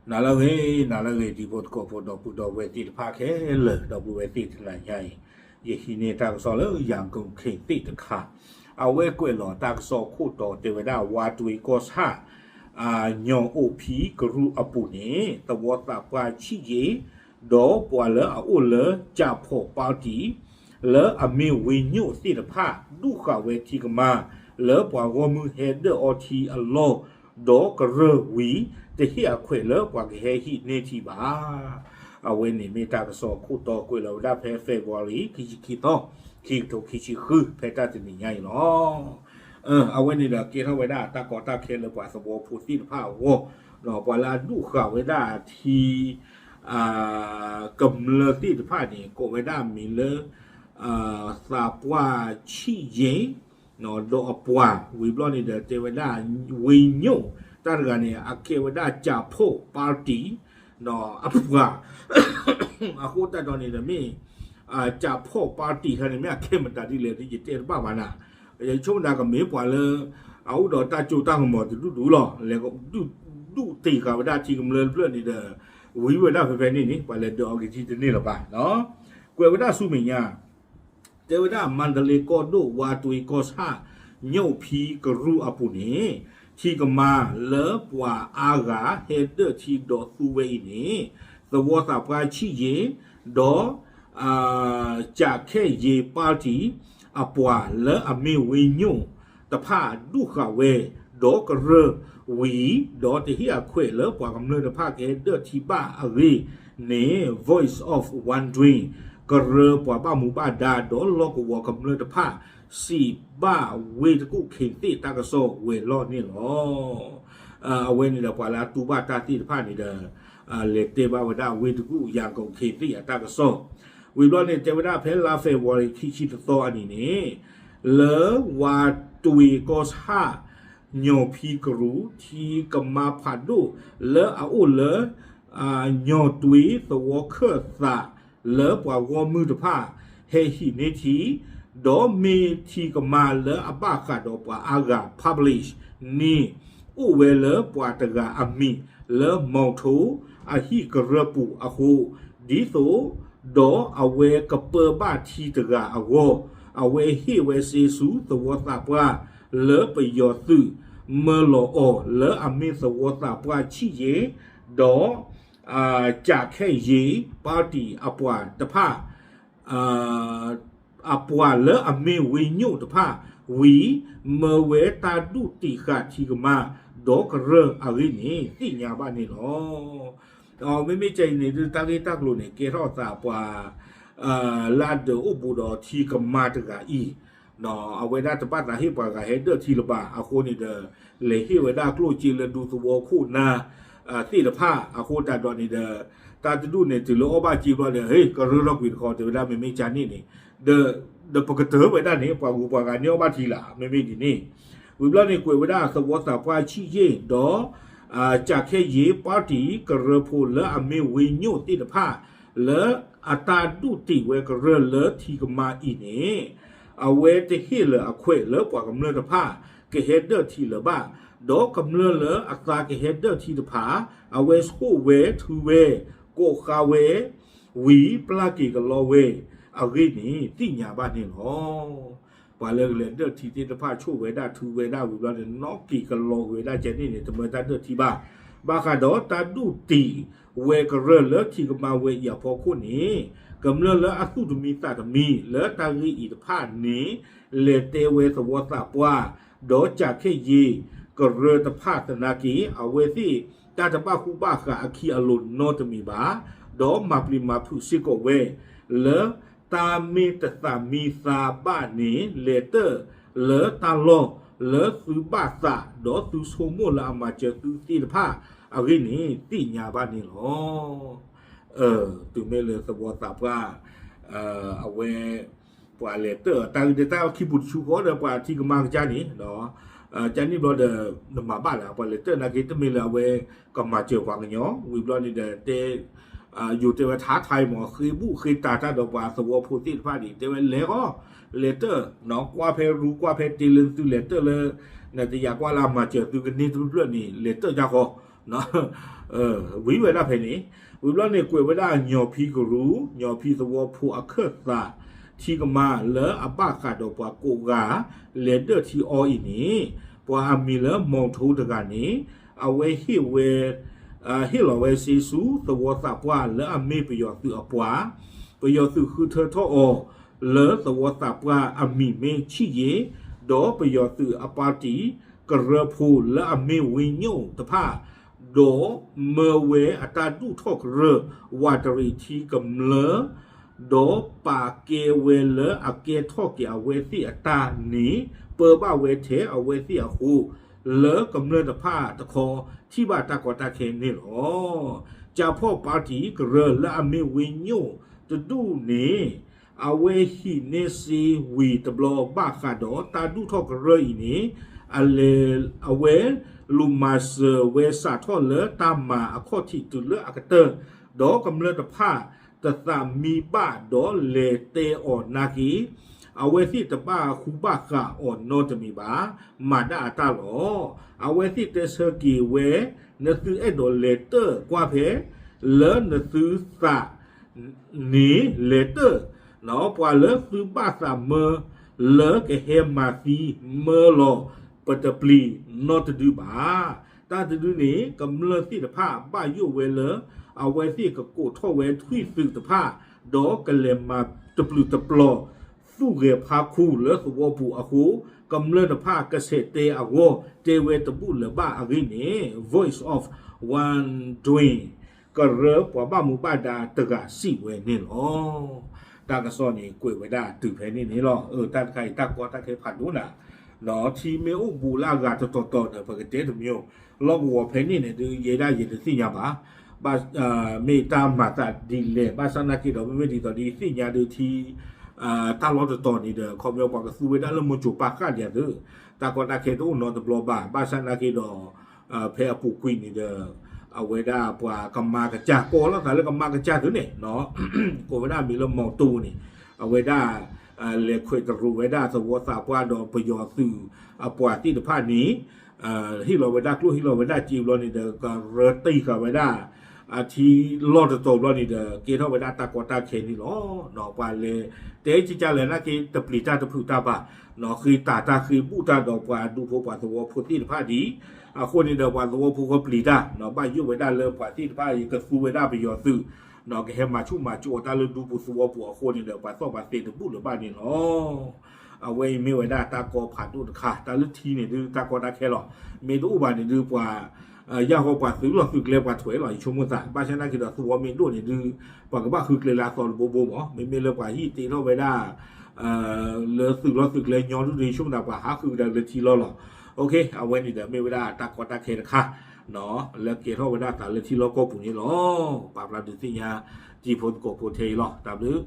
နၤလၢအဂ့ၤ, နၤလၢအဂ့ၤ တံၤဖိသကိးဖိ ဒီပုၢ်ဒီဝဲၢ်သ့ၣ်တဖၣ်ခဲလၢာ်, ဒီပုၢ်ဝဲၢ်သ့ၣ်တနၤညါအံၤ, ယဟံးန့ၢ်တၢ်ကစီၣ်လၢ ရန်ကုန် ခ့သ့ၣ်တခါ, အဝဲကွဲးလီၤတၢ်ကစီၣ်ခိၣ်တီတဲဝဲဒၣ် ဝါတွ့ကီၢ်ဆၣ် ညီၣ်အိၣ်ဖံကရူၢ်အပူၤန့ၣ် သဝီသးပှၢ်ဆံၣ်ယ့ၣ် ဒီးပှၤလၢအအိၣ်လၢ ကၠၣ်ဖီၣ်ပၣ်တံၣ် လၢအမ့ၢ်ဝ့ညိၣ်သ့ၣ်တဖၣ် ဒူၣ်ဃာ်ဝဲထံကမါ လၢပှၤဂီၢ်မုၢ်ဟဲဒၢၣ်အီထံအလီၢ် ဒီးကရၢၢ်ဝံၤ တဟ့ၣ်အခွဲးလၢပှၤကဟဲဟံးန့ၢ်ထံဘၣ်. အဝဲန့ၣ်မ့ၢ်တၢ်ကစီၣ်ခိၣ်တီကွဲးလီၤဝဲဒၣ်ဖဲ February ခံဆံခံသီ ခံကထိခံဆံဃု ဖဲတၢ်တနံၤညါအံၤလီၤ. အဝဲန့ၣ်ဒီးကဲထီၣ်ဝဲဒၣ်တၢ်ကီတၢ်ခဲလၢပှၤသဝီဖိသ့ၣ်တဖၣ်အဂီၢ်, ပှၤလၢအဒူၣ်ဃာ်ဝဲဒၣ်ထံ ကမျၢၢ်သ့ၣ်တဖၣ်န့ၣ် ကိးဝဲဒၣ်မံၤလၢ သးပှၢ်ဆံၣ်ယ့ၣ် ဒီးအပှၤ ဝံၤဘျီန့ၣ်ဒီးတဲဝဲဒၣ် ဝ့ညိၣ် တၢ်တဂၤန့ၣ် အကဲဝဲဒၣ် ကၠၣ်ဖီၣ်ပၣ်တံၣ် အပှၤ အဃိသတးဒီးန့ၣ်ဒီးမ့ၢ် ကၠၣ်ဖီၣ်ပၣ်တံၣ်ခါန့ၣ် မ့ၢ်အကဲမတၤဒ်လဲၣ် ယတဲတဘၣ်ဘၣ်နၤ, ယဆိကမိၣ်ဒၣ်ကမ့ၢ်ပှၤလၢ အအိၣ်ဒီးတၢ်စိတၢ်ကမီၤတဒူၣ်ဒူၣ်လီၤ. လဲၤဒူၣ်တ့ၢ်ဃာ်ဝဲဒၣ်ထံကမျၢၢ်တဖျၢၣ်န့ၣ်ဒီး ဝံၤဝဲဒၣ်ဖဲဖဲန့ၣ်န့ၣ် ပှၤလဲၤဒၢးအီၤက့ၤထံတန့ၢ်လၢၤဘၣ်. ကွဲးဝဲဒၣ်ဆူမဲာ်ညါ တဲဝဲဒၣ် မါဒလ့ကီၢ်ဒိၣ် ဝါတွ့ကီၢ်ဆၣ် ညီၣ်ဖံကရူၢ်အပူၤန့ၣ် ထံကမါလၢပှၤအါဂၤဟဲဒၢၣ်ထံဒီးသူဝဲအံၤန့ၣ် သဝီသးပှၢ်ဆံၣ်ယ့ၣ် ဒီး ကၠၣ်ခဲၣ်ယ့ၣ်ပၣ်တံၣ် အပှၤလၢအမ့ၢ်ဝ့ညိၣ်တဖၣ်ဒူၣ်ဃာ်ဝဲ ဒီးကရၢၢ်ဝံၤ ဒီးတဟ့ၣ်အခွဲးလၢပှၤကမျၢၢ်တဖၣ်ကဟဲဒၢၣ်ထံဘၣ်အဂ့ၢ်န့ၣ် Voice of Wandering ကရၢၢ်ပှၤဘၣ်မူဘၣ်ဒါ ဒီးလီၢ်ကဝီၤကမျၢၢ်တဖၣ် စံးဘၣ်ဝ့ၢ်တကူၣ်ခ့သ့ၣ်တၢ်ကစီၣ်ဝဲၤလီၢ်န့ၣ်လီၤ. အဝဲန့ၣ်ဒီးပှၤလၢအတူၢ်ဘၣ်တၢ်သ့ၣ်တဖၣ်န့ၣ်ဒီး လဲၤတဲဘၣ်ဝဲဒၣ်ဝ့ၢ်တကူၣ် ရန်ကုန် ခ့သ့ၣ်အတၢ်ကစီၣ် ဝံၤဘျီန့ၣ် တဲဝဲဒၣ်ဖဲလါ February ခံဆံတသီအနံၤန့ၣ် လၢဝါတွ့ကီၢ်ဆၣ် ညီၣ်ဖံကရူၢ် ထံကမါဖးဒိၣ် လၢအအိၣ်လၢ ညီၣ်တွ့သဝီခၢၣ်သး လၢပှၤဂီၢ်မုၢ်တဖၣ် ဟဲဟံးန့ၢ်ထံ ဒီးမ့ၢ်ထံကမါလၢအဘၣ်ဃးဒီးပှၤအါဂၤ publish န့ၣ် အိၣ်ဝဲလၢပှၤတဂၤအမံၤ လၢမီၤထိ အဟံၣ်ကရၢၢ်ပူၤအဃိ ဒ်သိး ဒီးအဝဲကပၢဘၣ်ထံတဂၤအဂီၢ် အဝဲဟ့ၣ်ဝဲစ့ဆူသဝီသးပှၢ် လၢပယီၤသုး မၢလီၤအီၤ လၢအမ့ၢ်သဝီသးပှၢ်ဆံၣ်ယ့ၣ် ဒီး ကၠၣ်ခဲၣ်ယ့ၣ် ပၣ်တံၣ်အပှၤတဖၣ် အပှၤလၢအမ့ၢ်ဝ့ညိၣ်တဖၣ်ဝံၤ မၢဝဲတၢ်ဒူၣ်တံာ်ဃာ်ထံကမါ ဒီးကရၢၢ်အဂ့ၢ်န့ၣ် သ့ၣ်ညါဘၣ်န့ၣ်လီၤ. မ့မ့ၢ်ကဲအံၤန့ၣ် တၢ်ဂ့ၢ်တၢ်ကျိၤန့ၣ် ကဲထီၣ်သးပှၤ လၢအဒၢးအိၣ်ဘူးဒီးထံကမါတဂၤအံၤ အဝဲဒၣ်တဘၣ်သးဟ့ၣ်ပှၤဂၤဟဲဒၢၣ်ထံလၢၤဘၣ်အဃိန့ၣ်ဒီး လဲၤဟ့ၣ်ဝဲဒၣ်ကျိၣ်စ့လၢဒူသဝီခိၣ်နၢ် သ့ၣ်တဖၣ်အဃိသတးဒီးန့ၣ်ဒီး တၢ်တဒူၣ်န့ၣ် တုၤလၢအီၣ်ဘၣ်စ့ဘျီဒီး ဟ့ၣ်ကရၢၢ်ထီၣ်ကွံာ်တခီ တဲဝဲဒၣ်မ့မ့ၢ်ကန့ၣ်န့ၣ် ဒီးပကတၢၢ်ဝဲဒၣ်န့ၣ် ပှၤဂုၤပှၤဂၤန့ၢ်အီၣ်ဘၣ်ထံလၢ မ့မ့ၢ်ဒ်န့ၣ် ဝံၤဘျီန့ၣ် ကွဲးဝဲဒၣ်သဝီသးပှၢ်ဆံၣ်ယ့ၣ်ဒီး ကၠၣ်ခဲၣ်ယ့ၣ်ပၣ်တံၣ်ကရၢၢ်ဖိလၢအမ့ၢ်ဝ့ညိၣ်သ့ၣ်တဖၣ် လၢအတၢ်ဒူၣ်တံာ်ဝဲကရၢၢ်လၢထံကမါအံၤန့ၣ် အဝဲတဟ့ၣ်လၢၤအခွဲးလၢပှၤကမျၢၢ်တဖၣ် ကဟဲဒၢၣ်ထံလၢၤဘၣ်, ဒီးကမျၢၢ်လၢအသးကဟဲဒၢၣ်ထံတဖၣ် အဝဲဆိၣ်ဝဲထုဝဲ ကိးဃါဝဲ ဝံၤပျၢ်က့ၤကလီဝဲအဂ့ၢ်န့ၣ် သ့ၣ်ညါဘၣ်န့ၣ်လီၤ. ပှၤလၢကလဲၤဒၢၣ်ထံသ့ၣ်တဖၣ် ဆိၣ်ဝဲဒၣ်ထုဝဲဒၣ်ဝံၤဘျီန့ၣ် နီၣ်က့ၤကလီဝဲဒၣ်ကဲန့ၣ်န့ၣ် တမၢတၢ်ဒၢၣ်ထံဘၣ်. ဘၣ်ဃးဒီးတၢ်ဒူၣ်တံာ်ဝဲကရၢၢ်လၢထံကမါဝဲအံၤအဖီခိၣ်န့ၣ် ကမျၢၢ်လၢအသူၣ်တမံသးတမံ လၢတၢ်ဂ့ၢ်အံၤတဖၣ်န့ၣ် လဲၤတဲဝဲသဝီသးပှၢ် ဒီးကၠၣ်ခဲၣ်ယ့ၣ်ကရၢၢ်တဖၣ်သနာ်က့ အဝဲသ့ၣ်တၢ်တဘၣ်ဃူဘၣ်ဃးအခံအလိၤနီတမံၤဘၣ်, ဒီးမၤပျံၤမၤဖုးစ့ၢ်ကီးဝဲ လၢတၢ်မ့ၢ်တသးမံသးဘၣ်န့ၣ် လဲၤတၢၣ်လၢတၢ်လီၢ်လၢသုဘၣ်သး ဒီးသုဆိကမိၣ်လၢအမၤစၢၤသုသ့ၣ်တဖၣ်အဂ့ၢ်န့ၣ် သ့ၣ်ညါဘၣ်န့ၣ်လီၤ. တုၤမ့ၢ်လၢသဝီသးပှၢ် အဝဲ ပှၤလဲၤတၢၣ်တၢ်ဂ့ၢ်တၢ်ခံပူၤတဆူဃီဒီး ပှၤထံကမါကစၢ်န့ၣ် ကန့ၣ်ဘျီဒီး နမၤဘၣ်လၢ ပှၤလဲၤတၢၣ်နာ်က့ တမ့ၢ်လၢအဝဲကမၤစၢၤပှၤကညီ ဝံၤဘျီန့ၣ်ဒီး တဲ ယိၤတဲဝဲထါထါအံၤမ့ၢ် ဃ့ဘူၣ်ဃ့တၢ်တၢ်ဒီးပှၤသဝီဖိသ့ၣ်တဖၣ်န့ၣ် တဲဝဲလဲၤဃီ လဲၤတၢၣ် ကွၢ်ဖဲရူကွၢ်ဖဲတ့လၢသုလဲၤတၢၣ်လၢ နတယာ်ကွၢ်လၢအမၤစၢၤသုကန့ၢ်တဖျၢၣ်န့ၣ် လဲၤတၢၣ်ကၢ်ဃီ ဝံၤဝဲဒၣ်ဖဲန့ၣ်, ဝံၤဘျီန့ၣ် ကွဲးဝဲဒၣ်ညီၣ်ဖံကရူၢ်, ညီၣ်ဖံသဝီဖိအခၢၣ်သး ထံကမါလၢအဘၣ်ဃးဒီးပှၤကိးဂၤ လဲၤဒၢၣ်ထံအီအံၤန့ၣ်, ပှၤအမံၤလၢ မီၤထိတဂၤန့ၣ် အဝဲဟ့ၣ်ဝဲ ဟ့ၣ်လီၤဝဲစ့ဆူ သဝီသးပှၢ်လၢအမ့ၢ်ပယီၤသုးအပှၤ, ပယီၤသုးဃုထၢထီၣ်အီၤ လၢသဝီသးပှၢ်အမံၤမ့ၢ်ဆံၣ်ယ့ၤ, ဒီးပယီၤသုးအပၣ်တံၣ်ကရၢဖိလၢအမ့ၢ်ဝ့ၢ်ညိၣ်တဖၣ်, ဒီးမၢဝဲအတၢ်ဒူၣ်ထီၣ်ကရၢ ဝးတရံးထံကမျၢၢ်, ဒီးပာ်ကဲဝဲလၢအကဲထီၣ်က့ၤအဝဲသ့ၣ်အတၢ်န့ၣ် ပၢဘၣ်ဝဲထဲအဝဲသ့ၣ်အဃိ, လၢကမျၢၢ်တဖၣ်တခီ ထံၣ်ဘၣ်တၢ်ကီတၢ်ခဲန့ၣ်လီၤ. ကၠၣ်ဖီၣ်ပၣ်တံၣ်ကရၢလၢအမ့ၢ်ဝ့ၢ်ညိၣ်တဒူၣ်န့ၣ် အဝဲဟံးန့ၢ်စ့ဝံၤတဘျီဘၣ်ဃးဒီးတၢ်ဒူၣ်ထီၣ်ကရၢအံၤန့ၣ်, အလဲၤ အဝဲလူၤမၤစၢၤဝဲစးထီၣ်လၢတၢ်မၤအခီၣ်ထံးတုၤလၢအကတၢၢ်, ဒီးကမျၢၢ်တဖၣ်တသးမံဘၣ်ဒီးလဲၤတဲအီၤနာ်က့ အဝဲသ့ၣ်တဘၣ်ဃူဘၣ်ဃးအီၤနီတမံၤဘၣ်, မၤဒၣ်အတၢ်လီၤ. အဝဲသ့ၣ်တဲဆၢက့ၤဝဲ, နသုအဲၣ်ဒိးလဲၤတၢၢ်ကွၢ်ဖဲ လၢနသုသး န့ၣ်လဲၤတၢၢ်, ပှၤလၢသုဘၣ်သးမၢ လၢကဟဲမၤသံမၢလီၤပတပျံၤနီတဒုဘၣ်. တၢ်တဒုန့ၣ် ကမျၢၢ်သ့ၣ်တဖၣ်ဘၣ်ယိၣ်ဝဲလၢ အဝဲသ့ၣ်ကကိးထီၣ်ဝဲထွံၣ်သုးတဖၣ်, ဒီးကလဲၤမၤတပျုာ်တပျီၤ သူၣ်ဂဲၤဖးခူလၢသဝီပူၤအဃိ, ကမျၢၢ်တဖၣ်ကဆဲးတဲအဂီၢ် တဲဝဲတဘူၣ်လၢၤဘၣ်အဂ့ၢ်န့ၣ် Voice of Wandering ကရၢပှၤဘၣ်မူဘၣ်ဒါတဂၤစံးဝဲန့ၣ်လီၤ. တၢ်ကစီၣ်န့ၣ် ကွဲးဝဲဒၣ်တုၤဖဲန့ၣ်န့ၣ်လီၤ. အၢ တၢ်တခါအံၤ တၢ်ကီတၢ်ခဲဖးဒိၣ်နၤ, ထံမ့ၢ်အိၣ်ဘူးလၢအဂၤတတီၤတီၤဒီး ပကတဲတမံၤ, လီၢ်ကဝီၤဖဲန့ၣ်န့ၣ်ဒုး ယဲဒၣ်ယတသ့ၣ်ညါဘၣ်, ဘၣ် မ့ၢ်တၢ်မၤသးဒ်လဲၣ်, ဘၣ်ဆၣ်နာ်က့ဒီး မ့မ့ၢ်ဒ်သိးဒ်သ့ၣ်ညါဒုးထံ တၢ်လီၢ်တတီၤန့ၣ်ဒီး ခီပညီပှၤကသူဝဲဒၣ်လၢမိၢ်စိၤပၢ်ဃၣ်ဒံးသု, တၢ်ကီတၢ်ခဲတအိၣ်နီတဘျီဘၣ်, ဘၣ်ဆၣ်နာ်က့ဒီး ဖဲအပူၤကွံာ်န့ၣ်ဒီး အဝဲဒၣ်ပှၤကမၤကစၢ် ကိးလိာ်သးလၢကမၤကစၢ်သုန့ၣ်, ကိးဝဲဒၣ်မံၤလၢမီၤတိန့ၣ်, အဝဲဒၣ် လဲၤခွဲးတရူးဝဲဒၣ်သဝီသးပှၢ်ဒီးပယီၤသုးအပှၤသ့ၣ်တဖၣ်န့ၣ် ဟ့ၣ်လီၤဝဲဒၣ်ကျိၣ်ဟ့ၣ်လီၤဝဲဒၣ်စ့ဘျီန့ၣ်ဒီး ကရၢတံၢ်ဃာ်ဝဲဒၣ် အထံလီၢ်တတီၤဘျီန့ၣ်ဒီး ကဲထီၣ်ဝဲဒၣ်တၢ်ကီတၢ်ခဲန့ၣ်လီၤ. ပှၤလဲၤတဲကကၢ်လဲၣ်နာ်က့ တပျံၤတၢ်တဖုးတၢ်ဘၣ်, ဃ့တၢ်တၢ်ဃ့ဘူၣ်တၢ်ဒီးပှၤဒူဖိပှၤသဝီဖိသ့ၣ်တဖၣ်ဒံး, အဃိန့ၣ်ဒီးပှၤသဝီဖိကပျံၤတၢ်, ဘၣ်ယိၣ်ဝဲဒၣ်လၢပှၤသ့ၣ်တဖၣ်အံၤကသူဝဲဒၣ်ပယီၤသုး, ကဟဲမၤဆူၣ်မၤစိးတၢ်လၢဒူပူၤသဝီပူၤအဃိန့ၣ်ဒီး ပှၤသီၣ်ပှၤသဲတဘူၣ်လၢၤဘၣ်န့ၣ်လီၤ. အဝဲအံၤမ့ၢ်ဝဲဒၣ်တၢ်ကီဖးဒိၣ်တခါ, တၢ်လၢထံန့ၣ်ဒုးတၢ်ကီတၢ်ခဲလီၤ. မ့ၢ်တအိၣ်ဘၣ်န့ၣ်ဒုးပှၤ ယၢ်ဟီပှၤသုးလီၢ်သုးကျဲပှၤထွဲလီၤ ယဆိကမိၣ်သး, ဘၣ်ဆၣ်နာ်က့ဒီးသဝီမ့ၢ်ဒိၣ်န့ၣ်ဒုး ပှၤကဘၣ်ဃုကျဲလၢအသီတဘိဘိမး, မ့မ့ၢ်လၢပှၤဟံၣ်တ့ထီၣ်ဝဲဒၣ် လၢသုးလီၢ်သုးကျဲညီဒုး ယဆိကမိၣ်သးပှၤဟးဃုကဒါလၢထံလီၢ်လီၤ. အဝဲန့ၣ်ဒီးမ့ၢ်ဝဲဒၣ်တၢ်ကီတၢ်ခဲတခါ လၢကဲထီၣ်ဝဲဒၣ်သးလၢထံလီၢ်ကီၢ်ပူၤန့ၣ်လီၤ. ပာ်ဖျါဒုးသ့ၣ်ညါ တံၤဖိသကိးဖိထဲအံၤလီၤ. တၢ်ဘျုး